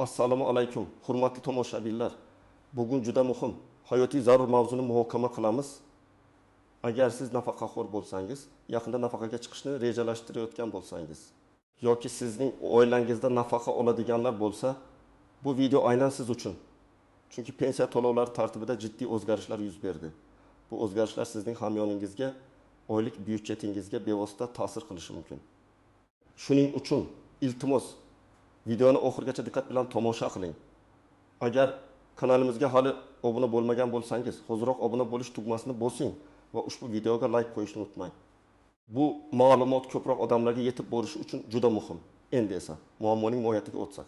Assalomu alaykum, hurmatli tomoshabinlar. Bugun juda muhim, hayotiy zarur mavzuni muhokama qilamiz. Agar siz nafaqaxo'r bo'lsangiz, yaqinda nafaqaga chiqishni rejalashtirayotgan bo'lsangiz yoki sizning oilangizda nafaqa oladiganlar bo'lsa, bu video aynan siz uchun. Chunki pensiya to'lovlari tartibida jiddiy o'zgarishlar yuz berdi. Bu o'zgarishlar sizning hamyoningizga, oylik byudjetingizga bevosita ta'sir qilishi mumkin. Shuning uchun iltimos, videoni oxirigacha diqqat bilan tomosha qiling. Agar kanalimizga hali obuna bo'lmagan bo'lsangiz, hoziroq obuna bo'lish tugmasini bosing va ushbu videoga like qo'yishni unutmang. Bu ma'lumot ko'proq odamlarga yetib borishi uchun juda muhim. Endi esa muammoning mohiyatiga o'tsak.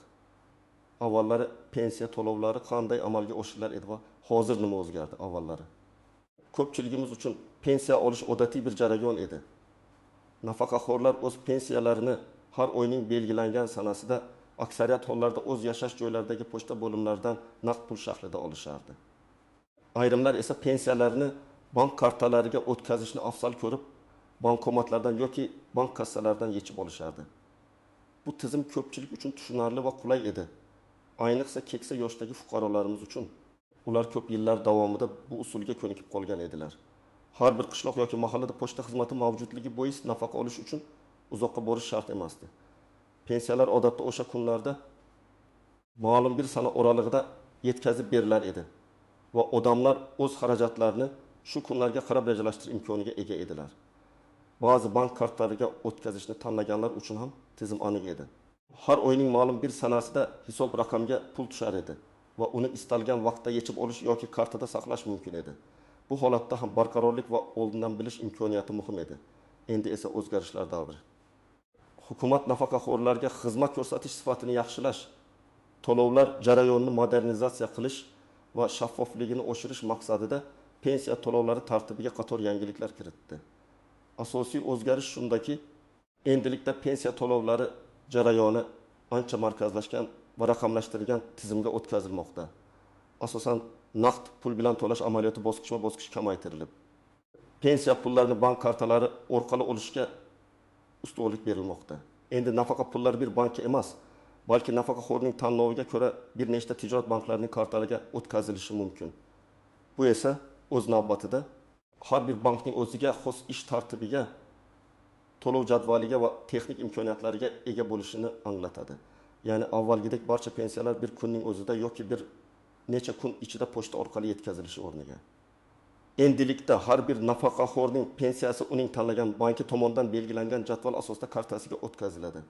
Avvallari pensiya to'lovlari qanday amalga oshirilar edi va hozir nima o'zgardi avvallari? Ko'pchiligimiz uchun pensiya olish odatiy bir jarayon edi. Nafaqaxo'rlar o'z pensiyalarini har oyning belgilangan sanasida aksariyat hollarda o'z yashash joylaridagi pochta bo'limlaridan naqd pul shaklida olishardi. Ayrimlar esa pensiyalarini bank kartalariga o'tkazishni afzal ko'rib, bankomatlardan yoki bank kassalaridan yechib olishardi. Bu tizim ko'pchilik uchun tushunarli va qulay edi. Ayniqsa keksa yoshdagi fuqarolarimiz uchun. Ular ko'p yillar davomida bu usulga ko'nikib qolgan edilar. Har bir qishloq yoki mahallada pochta xizmati mavjudligi bois nafaqa olish uchun uzoqqa borish shart emasdi. Pensiyalar odatda o'sha kunlarda ma'lum bir sana oralig'ida yetkazib berilar edi va odamlar o'z xarajatlarini shu kunlarga qarab rejalashtirish imkoniga ega edilar. Ba'zi bank kartalariga o'tkazishni tanlaganlar uchun ham tizim aniq edi. Har oyning ma'lum bir sanasida hisob raqamga pul tushar edi va uni istalgan vaqtda yechib olish yoki kartada saqlash mumkin edi. Bu holatda ham barqarorlik va oldindan bilish imkoniyati muhim edi. Endi esa o'zgarishlar davri. Hukumat nafaqaxo'rlarga xizmat ko'rsatish sifatini yaxshilash, to'lovlar jarayonini modernizatsiya qilish va shaffofligini oshirish maqsadida pensiya to'lovlari tartibiga qator yangiliklar kiritdi. Asosiy o'zgarish shundaki, endilikda pensiya to'lovlari jarayoni ancha markazlashgan va raqamlashtirilgan tizimga o'tkazilmoqda. Asosan naqd pul bilan to'lash amaliyoti bosqichma-bosqich kamaytirilib, pensiya pullarini bank kartalari orqali olishga ustunlik berilmoqda. Endi nafaqa pullari bir bankka emas, balki nafaqaxo'rning tanloviga ko'ra bir nechta tijorat banklarining kartalariga o'tkazilishi mumkin. Bu esa o'z navbatida har bir bankning o'ziga xos ish tartibiga, to'lov jadvaliga va texnik imkoniyatlariga ega bo'lishini anglatadi. Ya'ni avvalgidek barcha pensiyalar bir kunning o'zida yoki bir necha kun ichida pochta orqali yetkazilishi o'rniga. Endilikda har bir nafaqaxo'rning pensiyasi uning tanlagan banki tomonidan belgilangan jadval asosida kartasiga o'tkaziladi.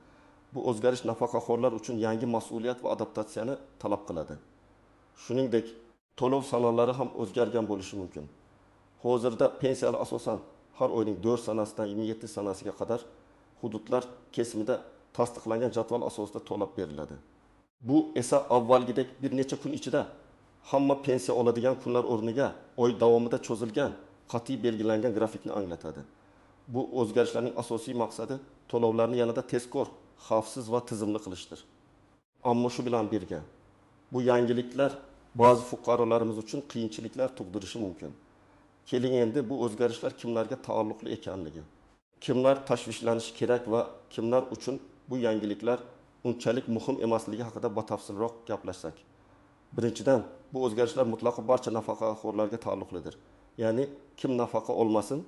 Bu o'zgarish nafaqaxo'rlar uchun yangi mas'uliyat va adaptatsiyani talab qiladi. Shuningdek, to'lov sanalari ham o'zgargan bo'lishi mumkin. Hozirda pensiyalar asosan har oyning 4 sanasidan 27 sanasiga qadar hududlar kesimida tasdiqlangan jadval asosida to'lab beriladi. Bu esa avvalgidek bir necha kun ichida hamma pensiya oladigan kunlar o'rniga oy davomida cho'zilgan, qat'iy belgilangan grafikni anglatadi. Bu o'zgarishlarning asosiy maqsadi to'lovlarni yanada tezkor, xavfsiz va tizimli qilishdir. Ammo shu bilan birga bu yangiliklar ba'zi fuqarolarimiz uchun qiyinchiliklar tug'dirishi mumkin. Keling endi bu o'zgarishlar kimlarga taalluqli ekanligi, kimlar tashvishlanishi kerak va kimlar uchun bu yangiliklar unchalik muhim emasligi haqida batafsilroq gaplashsak. Birinchidan, bu o'zgarishlar mutlaqo barcha nafaqaxo'rlarga taalluqlidir. Ya'ni kim nafaqa olmasin,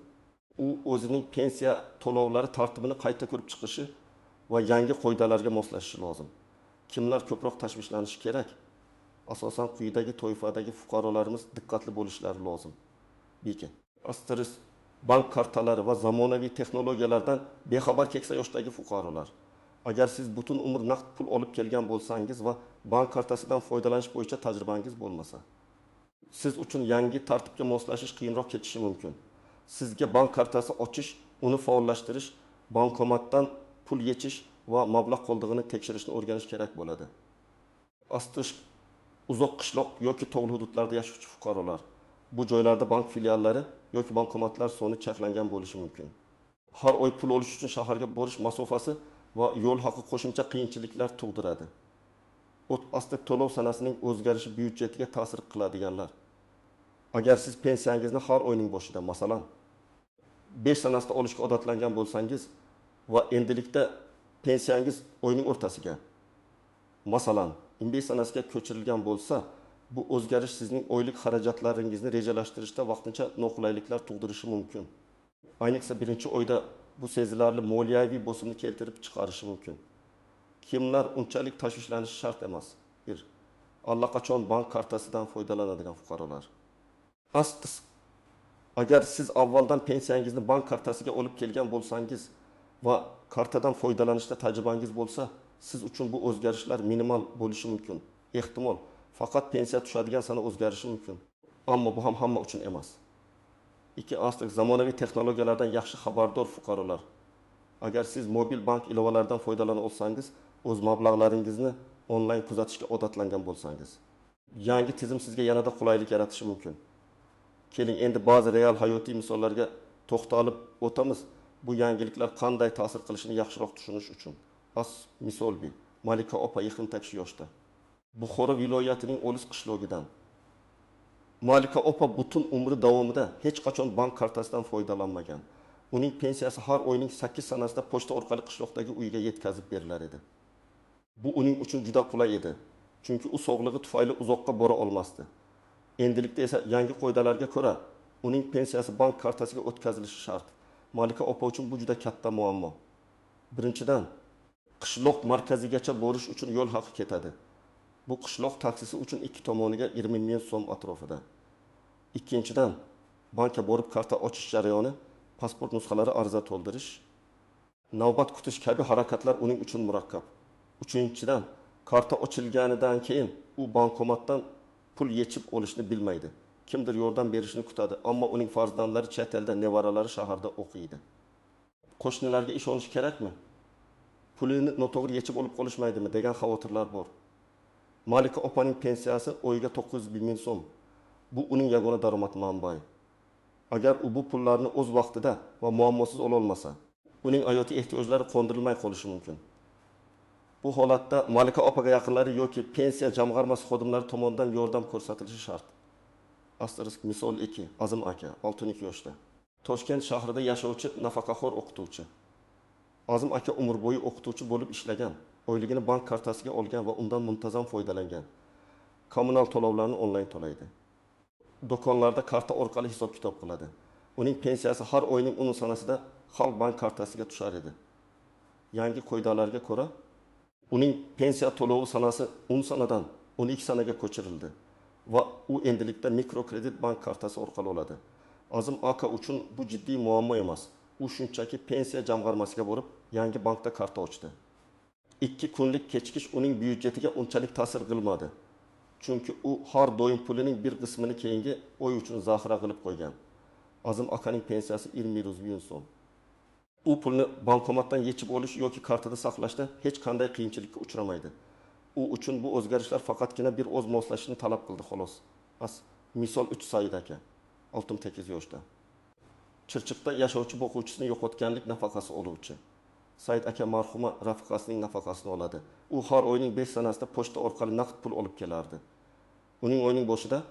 u o'zining pensiya to'lovlari tartibini qayta ko'rib chiqishi va yangi qoidalarga moslashishi lozim. Kimlar ko'proq tashvishlanishi kerak? Asosan quyidagi toifadagi fuqarolarimiz diqqatli bo'lishlari lozim. Beka. Asterisk bank kartalari va zamonaviy texnologiyalardan bexabar keksa yoshdagi fuqarolar. Agar siz butun umr naqd pul olib kelgan bo'lsangiz va bank kartasidan foydalanish bo'yicha tajribangiz bo'lmasa, siz uchun yangi tartibga moslashish qiyinroq kechishi mumkin. Sizga bank kartasi ochish, uni faollashtirish, bankomatdan pul yechish va mablag' qoldig'ini tekshirishni o'rganish kerak bo'ladi. Asterisk uzoq qishloq yoki tog'li hududlarda yashovchi fuqarolar. Bu joylarda bank filiallari yoki bankomatlar soni cheklangan bo'lishi mumkin. Har oy pul olish uchun shaharga borish masofasi va yo'l haqi qo'shimcha qiyinchiliklar tug'diradi. O't asti to'lov sanasining o'zgarishi byudjetga ta'sir qiladiganlar. Agar siz pensiyangizni har oyning boshida, masalan, 5 sanasida olishga odatlangan bo'lsangiz va endilikda pensiyangiz oyning o'rtasiga, masalan, 15 sanasiga ko'chirilgan bo'lsa, bu o'zgarish sizning oylik xarajatlaringizni rejalashtirishda vaqtincha noqulayliklar tug'dirishi mumkin. Ayniqsa birinchi oyda bu sezilarli moliyaviy bosimni keltirib chiqarishi mumkin. Kimlar unchalik tashvishlanishi shart emas. 1. Allaqachon bank kartasidan foydalanadigan fuqarolar. Agar siz avvaldan pensiyangizni bank kartasiga olib kelgan bo'lsangiz va kartadan foydalanishda tajribangiz bo'lsa, siz uchun bu o'zgarishlar minimal bo'lishi mumkin. Ehtimol, faqat pensiya tushadigan sana o'zgarishi mumkin. Ammo bu ham hamma uchun emas. 2. Zamonaviy texnologiyalardan yaxshi xabardor fuqarolar. Agar siz mobil bank ilovalaridan foydalana olsangiz, o'z mablag'laringizni onlayn kuzatishga odatlangan bo'lsangiz, yangi tizim sizga yanada qulaylik yaratishi mumkin. Keling, endi ba'zi real hayotiy misollarga to'xtalib o'tamiz. Bu yangiliklar qanday ta'sir qilishini yaxshiroq tushunish uchun. Misol bir. Malika opa 28 yoshda. Buxoro viloyatining O'lis qishlog'idan. Malika opa butun umri davomida hech qachon bank kartasidan foydalanmagan. Uning pensiyasi har oyning 8 sanasida pochta orqali qishloqdagi uyiga yetkazib berilar edi. Bu uning uchun juda qulay edi, chunki u sog'lig'i tufayli uzoqqa bora olmasdi. Endilikda esa yangi qoidalarga ko'ra uning pensiyasi bank kartasiga o'tkazilishi shart. Malika opa uchun bu juda katta muammo. Birinchidan, qishloq markazigacha borish uchun yo'l haqi ketadi. Bu qishloq taksisi uchun ikki tomoniga 20 ming so'm atrofida. Ikkinchidan, bankka borib karta ochish jarayoni, pasport nusxalari ariza to'ldirish, navbat kutish kabi harakatlar uning uchun murakkab. Uchinchidan, karta ochilganidan keyin u bankomatdan pul yechib olishni bilmaydi. Kimdir yordam berishini kutadi, ammo uning farzandlari chet elda, nevaralari shaharda o'qiydi. Qo'shnilarga ishonish kerakmi? Pulini noto'g'ri yechib olib qolishmaydimi degan xavotirlar bor. Malika opaning pensiyasi oyiga 901 ming so'm. Bu uning yagona daromad manbai. Agar u bu pullarni o'z vaqtida va muammosiz ola olmasa, uning hayotiy ehtiyojlari qondirilmay qolishi mumkin. Bu holatda Malika opaga yaqinlari yoki pensiya jamg'armasi xodimlari tomonidan yordam ko'rsatilishi shart. Asterisk misol 2. Azim aka, 62 yoshda. Toshkent shahrida yashovchi nafaqaxo'r o'qituvchi. Azim aka umr bo'yi o'qituvchi bo'lib ishlagan, oyligini bank kartasiga olgan va undan muntazam foydalangan. Kommunal to'lovlarni onlayn to'laydi. Do'konlarda karta orqali hisob-kitob qiladi. Uning pensiyasi har oyning 10 sanasida Xalq bank kartasiga tushar edi. Yangi qoidalarga ko'ra, uning pensiya to'lovi sanasi 10 sanadan 12 sanaga ko'chirildi va u endilikda mikrokredit bank kartasi orqali oladi. Azim aka uchun bu jiddiy muammo emas. U shunchaki pensiya jamg'armasiga borib, yangi bankda karta ochdi. 2 kunlik kechikish uning byudjetiga unchalik ta'sir qilmadi. Chunki u har doim pulining bir qismini keyingi oy uchun zaxira qilib qo'ygan. Azim akaning pensiyasi 20 ming so'm. U pulni bankomatdan yechib olish yoki kartada saqlashda hech qanday qiyinchilikka uchramaydi. U uchun bu o'zgarishlar faqatgina bir oz moslashishni talab qildi, xolos. Misol 3. Said aka, 68 yoshda. Chirchiqda yashovchi boquvchisini yo'qotganlik nafaqasi oluvchi. Said aka marhuma rafiqasining nafaqasini oladi. U har oyning 5 sanasida pochta orqali naqd pul olib kelardi. Uning oyning boshida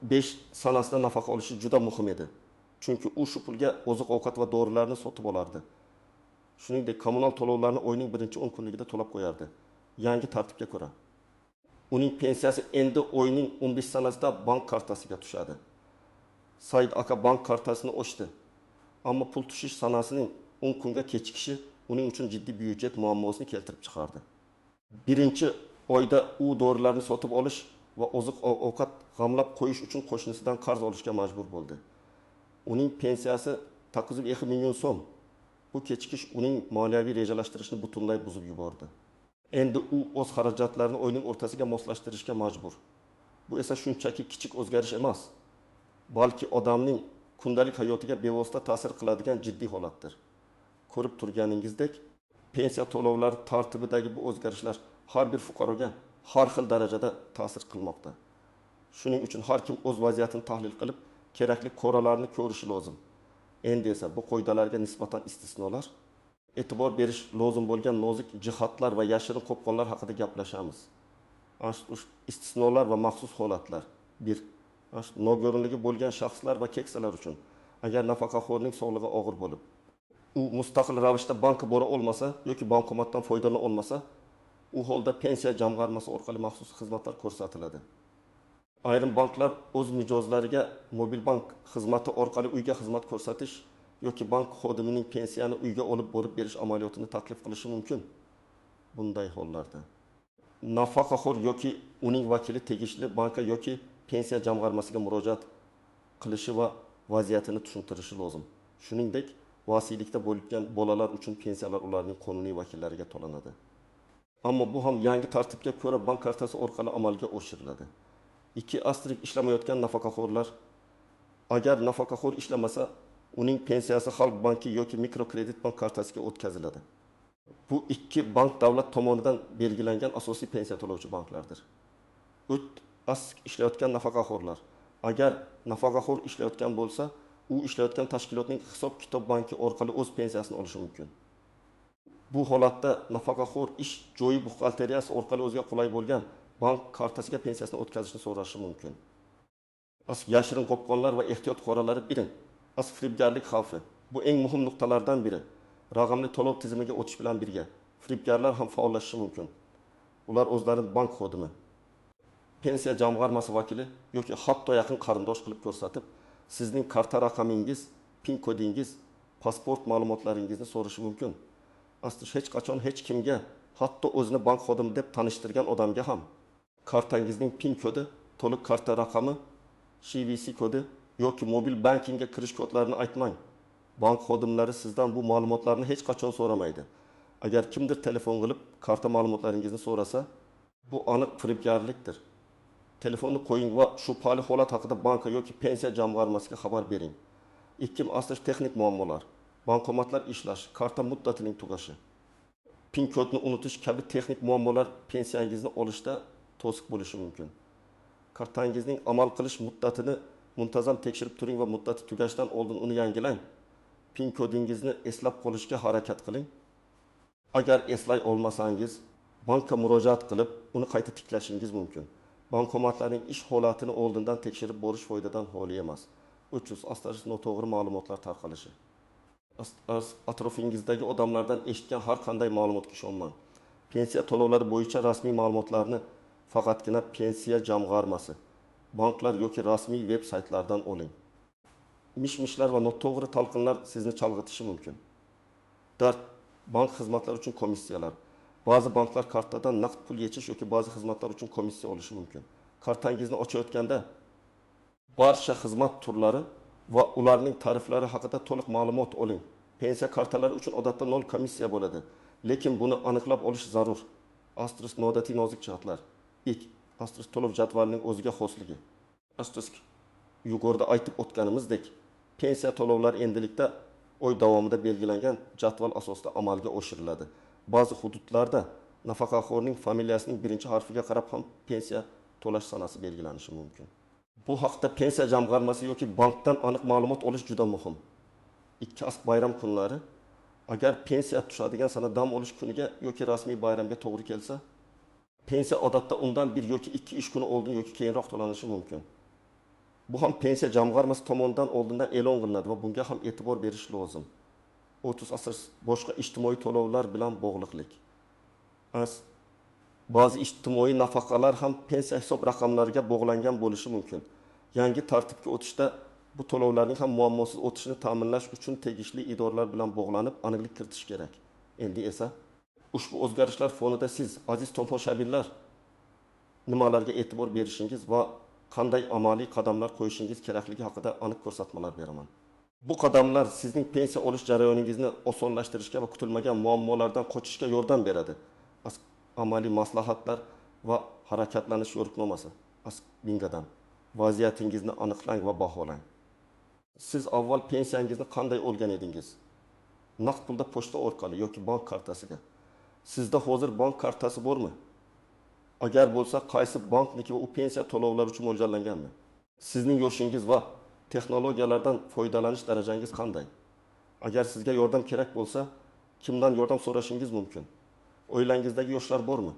5 sanasida nafaqa olishi juda muhim edi. Chunki u shu pulga oziq-ovqat va dorilarni sotib olardi. Shuningdek, kommunal to'lovlarni oyning birinchi 10 kunligida to'lab qo'yardi. Yangi tartibga ko'ra, uning pensiyasi endi oyning 15 sanasida bank kartasiga tushadi. Said aka bank kartasini ochdi. Ammo pul tushish sanasining 10 kunga kechikishi uning uchun jiddiy byudjet muammosini keltirib chiqardi. Birinchi oyda u dorilarni sotib olish va oziq-ovqat g'amlab qo'yish uchun qo'shnisidan qarz olishga majbur bo'ldi. Uning pensiyasi 902 million so'm. Bu kechikish uning moliyaviy rejalashtirishini butunlay buzib yubordi. Endi u o'z xarajatlarini oyning o'rtasiga moslashtirishga majbur. Bu esa shunchaki kichik o'zgarish emas, balki odamning kundalik hayotiga bevosita ta'sir qiladigan jiddiy holatdir. Ko'rib turganingizdek, pensiya to'lovlari tartibidagi bu o'zgarishlar har bir fuqaroga har xil darajada ta'sir qilmoqda. Shuning uchun har kim o'z vaziyatini tahlil qilib, kerakli choralarni ko'rishi lozim. Endi esa bu qoidalarga nisbatan istisnolar, e'tibor berish lozim bo'lgan nozik jihatlar va yashirin qo'pqonlar haqida gaplashamiz. Istisnolar va maxsus holatlar. 1. Nogironligi bo'lgan shaxslar va keksalar uchun agar nafaqaxo'rning sog'lig'i og'ir bo'lib, u mustaqil ravishda bankka bora olmasa yoki bankomatdan foydalana olmasa, U holda pensiya jamg'armasi orqali maxsus xizmatlar ko'rsatiladi. Ayrim banklar o'z mijozlariga mobil bank xizmati orqali uyga xizmat ko'rsatish yoki bank xodimining pensiyani uyga olib borib berish amaliyotini taklif qilishi mumkin. Bunday hollarda nafaqaxo'r yoki uning vakili tegishli bankka yoki pensiya jamg'armasiga murojaat qilishi va vaziyatini tushuntirishi lozim. Shuningdek, vasiylikda bo'lgan bolalar uchun pensiyalar ularning qonuniy vakillariga to'lanadi. Ammo bu ham yangi tartibga ko'ra bank kartasi orqali amalga oshiriladi. 2 asrik ishlamayotgan nafaqaxo'rlar. Agar nafaqaxo'r ishlamasa, uning pensiyasi Xalq banki yoki mikrokredit bank kartasiga o'tkaziladi. Bu ikki bank davlat tomonidan belgilangan asosiy pensiya to'lovchi banklardir. 3 asrik ishlayotgan nafaqaxo'rlar. Agar nafaqaxo'r ishlayotgan bo'lsa, u ishlayotgan tashkilotning hisob-kitob banki orqali o'z pensiyasini olishi mumkin. Bu holatda nafaqaxo'r ish joyi buxgalteriyasi orqali o'ziga qulay bo'lgan bank kartasiga pensiyasini o'tkazishni so'rashi mumkin. Yashirin qopqonlar va ehtiyot choralari birin. Firibgarlik xavfi. Bu eng muhim nuqtalardan biri. Raqamli to'lov tizimiga o'tish bilan birga firibgarlar ham faollashishi mumkin. Ular o'zlarini bank xodimi, pensiya jamg'armasi vakili yoki hatto yaqin qarindosh qilib ko'rsatib, sizning karta raqamingiz, PIN kodingiz, pasport ma'lumotlaringizni so'rashi mumkin. Aslida hech qachon hech kimga, hatto o'zini bank xodimi deb tanishtirgan odamga ham kartangizning PIN kodi, to'liq karta raqami, CVC kodi yoki mobil bankingga kirish kodlarini aytmang. Bank xodimlari sizdan bu ma'lumotlarni hech qachon so'ramaydi. Agar kimdir telefon qilib karta ma'lumotlaringizni so'rasa, bu aniq firibgarlikdir. Telefonni qo'ying va shubhali holat haqida banka yoki pensiya jamg'armasiga xabar bering. 2 asr texnik muammolar. Bankomatlar ishlash, karta muddatining tugashi, PIN kodni unutish kabi texnik muammolar pensiyangizni olishda to'siq bo'lishi mumkin. Kartangizning amal qilish muddatini muntazam tekshirib turing va muddati tugashidan oldin uni yangilang. PIN kodingizni eslab qolishga harakat qiling. Agar eslay olmasangiz, bankka murojaat qilib, uni qayta tiklashingiz mumkin. Bankomatlarning ish holatini oldindan tekshirib borish foydadan xoli emas. 300 asr noto'g'ri ma'lumotlar tarqalishi. Atrofingizdagi odamlardan eshitgan har qanday ma'lumotga ishonmang. Pensiya to'lovlari bo'yicha rasmiy ma'lumotlarni faqatgina pensiya jamg'armasi, banklar yoki rasmiy veb saytlardan oling. Mish-mishlar va noto'g'ri talqinlar sizni chalg'itishi mumkin. 4. Bank xizmatlari uchun komissiyalar. Ba'zi banklar kartadan naqd pul yechish yoki ba'zi xizmatlar uchun komissiya olishi mumkin. Kartangizni ochayotganda barcha xizmat turlari va ularning tariflari haqida to'liq ma'lumot oling. Pensiya kartalari uchun odatda 0 komissiya bo'ladi, lekin buni aniqlab olish zarur. Asterisk noodatiy nozik jihatlar. 2. Asterisk to'lov jadvalining o'ziga xosligi. Asterisk yuqorida aytib o'tganimizdek, pensiya to'lovlari endilikda oy davomida belgilangan jadval asosida amalga oshiriladi. Ba'zi hududlarda nafaqaxo'rning familiyasining birinchi harfiga qarab ham pensiya to'lash sanasi belgilanishi mumkin. Bu haqda pensiya jamg'armasi yoki bankdan aniq ma'lumot olish juda muhim. 2 asr bayram kunlari agar pensiya tushadigan sana dam olish kuniga yoki rasmiy bayramga to'g'ri kelsa, pensiya odatda undan 1 yoki 2 ish kuni oldin yoki keyinroq to'lanishi mumkin. Bu ham pensiya jamg'armasi tomonidan oldindan e'lon qilinadi va bunga ham e'tibor berish lozim. 30 asr boshqa ijtimoiy to'lovlar bilan bog'liqlik. Ba'zi ijtimoiy nafaqalar ham pensiya hisob raqamlariga bog'langan bo'lishi mumkin. Yangi tartibga o'tishda bu to'lovlarning ham muammosiz o'tishini ta'minlash uchun tegishli idoralar bilan bog'lanib aniqlik kiritish kerak. Endi esa ushbu o'zgarishlar fonida siz, aziz tomoshabinlar, nimalarga e'tibor berishingiz va qanday amaliy qadamlar qo'yishingiz kerakligi haqida aniq ko'rsatmalar beraman. Bu qadamlar sizning pensiya olish jarayoningizni osonlashtirishga va kutilmagan muammolardan qochishga yordam beradi. Amaliy maslahatlar va harakatlanish yo'riqnomasi. 1000 qadam. Vaziyatingizni aniqlang va baholang. Siz avval pensiyangizni qanday olgan edingiz? Naqd pulda pochta orqali yoki bank kartasiga. Sizda hozir bank kartasi bormi? Agar bo'lsa, qaysi bankniki va u pensiya to'lovlari uchun mo'ljallanganmi? Sizning yoshingiz va texnologiyalardan foydalanish darajangiz qanday? Agar sizga yordam kerak bo'lsa, kimdan yordam so'rashingiz mumkin? Oilangizdagi yoshlar bormi?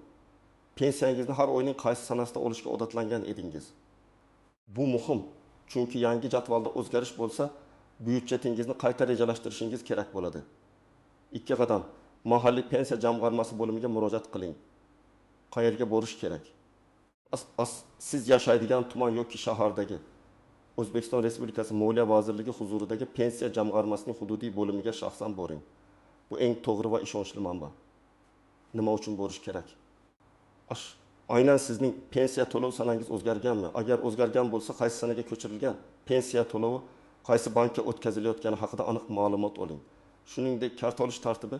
Pensiyangizni har oyning qaysi sanasida olishga odatlangan edingiz? Bu muhim, chunki yangi jadvalda o'zgarish bo'lsa, byudjetingizni qayta rejalashtirishingiz kerak bo'ladi. 2 qadam. Mahalliy pensiya jamg'armasi bo'limiga murojaat qiling. Qayerga borish kerak? Siz yashaydigan tuman yoki shahardagi O'zbekiston Respublikasi Moliya vazirligi huzuridagi pensiya jamg'armasining hududiy bo'limiga shaxsan boring. Bu eng to'g'ri va ishonchli manba. Nima uchun borish kerak? Aynan sizning pensiya to'lov sanangiz o'zgarganmi? Agar o'zgargan bo'lsa, qaysi sanaga ko'chirilgan? Pensiya to'lovi qaysi bankka o'tkazilayotgani haqida aniq ma'lumot oling. Shuningdek, karta olish tartibi,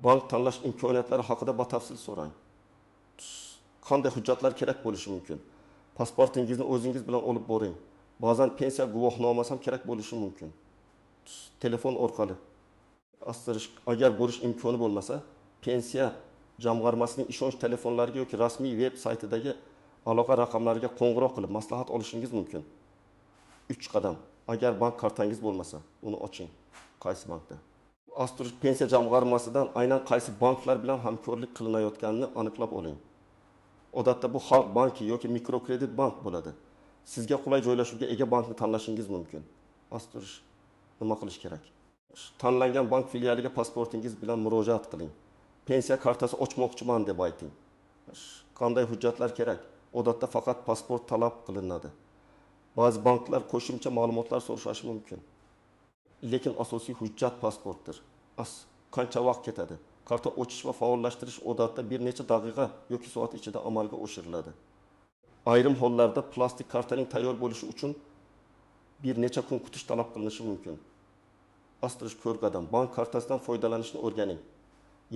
bank tanlash imkoniyatlari haqida batafsil so'rang. Qanday hujjatlar kerak bo'lishi mumkin? Pasportingizni o'zingiz bilan olib boring. Ba'zan pensiya guvohnomasi ham kerak bo'lishi mumkin. Telefon orqali agar borish imkoni bo'lmasa, pensiya jamg'armasining ishonch telefonlariga yoki rasmiy veb saytidagi aloqa raqamlariga qo'ng'iroq qilib maslahat olishingiz mumkin. 3 qadam. Agar bank kartangiz bo'lmasa, uni oching. Qaysi bankda? Pensiya jamg'armasidan aynan qaysi banklar bilan hamkorlik qilinayotganini aniqlab oling. Odatda bu Xalq banki yoki mikrokredit bank bo'ladi. Sizga qulay joylashuvga ega bankni tanlashingiz mumkin. Nima qilish kerak? Tanlangan bank filialiga pasportingiz bilan murojaat qiling. Pensiya kartasi ochmoqchiman deb ayting. Qanday hujjatlar kerak? Odatda faqat pasport talab qilinadi. Ba'zi banklar qo'shimcha ma'lumotlar so'rashi mumkin. Lekin asosiy hujjat pasportdir. Qancha vaqt ketadi? Karta ochish va faollashtirish odatda bir necha daqiqa yoki soat ichida amalga oshiriladi. Ayrim hollarda plastik kartaning tayyor bo'lishi uchun bir necha kun kutish talab qilinishi mumkin. Ko'r qadam. Bank kartasidan foydalanishni o'rganing.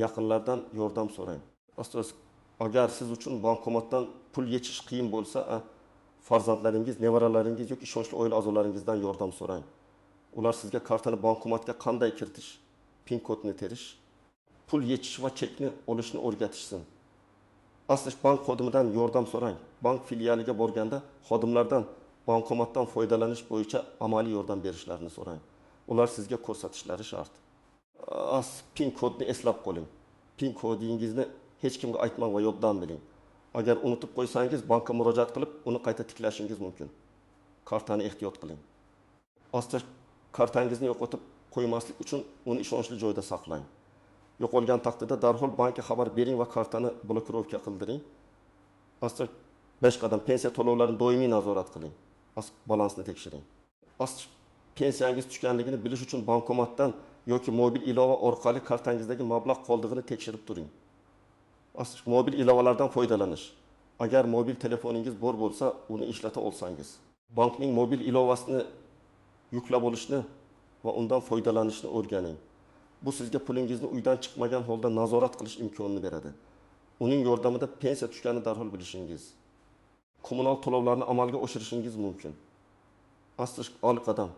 Yaqinlardan yordam so'rang. Agar siz uchun bankomatdan pul yechish qiyin bo'lsa, farzandlaringiz, nevaralaringiz yoki ishonchli oila a'zolaringizdan yordam so'rang. Ular sizga kartani bankomatga qanday kiritish, pin kodini terish, pul yechish va chekni olishni o'rgatishsin. Bank xodimidan yordam so'rang. Bank filialiga borganda xodimlardan bankomatdan foydalanish bo'yicha amaliy yordam berishlarini so'rang. Ular sizga ko'rsatishlari shart. Pin kodni eslab qoling. Pin kodingizni hech kimga aytmang va yoddan biling. Agar unutib qo'ysangiz, bankka murojaat qilib, uni qayta tiklashingiz mumkin. Kartani ehtiyot qiling. Kartangizni yo'qotib qo'ymaslik uchun uni ishonchli joyda saqlang. Yo'qolgan taqdirda darhol bankka xabar bering va kartani blokirovka qildiring. 5 qadam. Pensiya to'lovlarini doimiy nazorat qiling. Balansni tekshiring. Pensiyangiz tushganligini bilish uchun bankomatdan yoki mobil ilova orqali kartangizdagi mablag' qoldig'ini tekshirib turing. Mobil ilovalardan foydalanish. Agar mobil telefoningiz bor bo'lsa, uni ishlata olsangiz, bankning mobil ilovasini yuklab olishni va undan foydalanishni o'rganing. Bu sizga pulingizni uydan chiqmagan holda nazorat qilish imkonini beradi. Uning yordamida pensiya tushganini darhol bilishingiz, kommunal to'lovlarni amalga oshirishingiz mumkin. Qadam.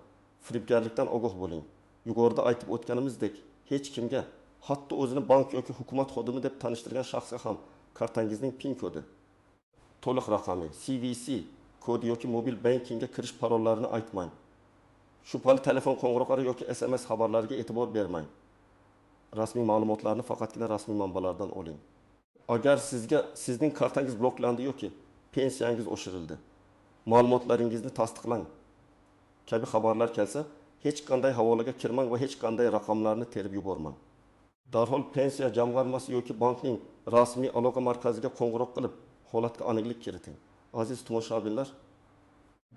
Firibgarlikdan ogoh bo'ling. Yuqorida aytib o'tganimizdek, hech kimga, hatto o'zini bank yoki hukumat xodimi deb tanishtirgan shaxsga ham kartangizning PIN kodi, to'liq raqami, CVC kodi yoki mobil bankingga kirish parollarini aytmang. Shubhali telefon qo'ng'iroqlari yoki SMS xabarlariga e'tibor bermang. Rasmiy ma'lumotlarni faqatgina rasmiy manbalardan oling. Agar sizning kartangiz bloklandi yoki pensiyangiz oshirildi, ma'lumotlaringizni tasdiqlang kabi xabarlar kelsa, hech qanday havolaga kirmang va hech qanday raqamlarni terib yubormang. Darhol pensiya jamg'armasi yoki bankning rasmiy aloqa markaziga qo'ng'iroq qilib, holatga aniqlik kiriting. Aziz tomoshabinlar,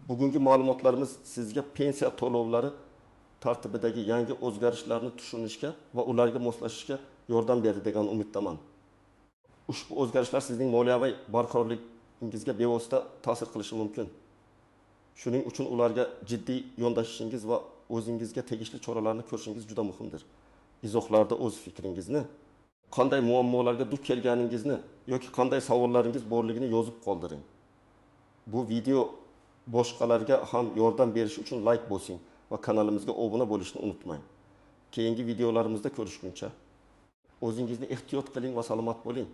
bugungi ma'lumotlarimiz sizga pensiya to'lovlari tartibidagi yangi o'zgarishlarni tushunishga va ularga moslashishga yordam beradi degan umiddaman. Ushbu o'zgarishlar sizning moliyaviy barqarorligingizga bevosita ta'sir qilishi mumkin. Shuning uchun ularga jiddiy yondashishingiz va o'zingizga tegishli choralarni ko'rishingiz juda muhimdir. Izohlarda o'z fikringizni, qanday muammolarga duch kelganingizni yoki qanday savollaringiz borligini yozib qoldiring. Bu video boshqalarga ham yordam berish uchun like bosing va kanalimizga obuna bo'lishni unutmang. Keyingi videolarimizda ko'rishguncha o'zingizni ehtiyot qiling va salomat bo'ling.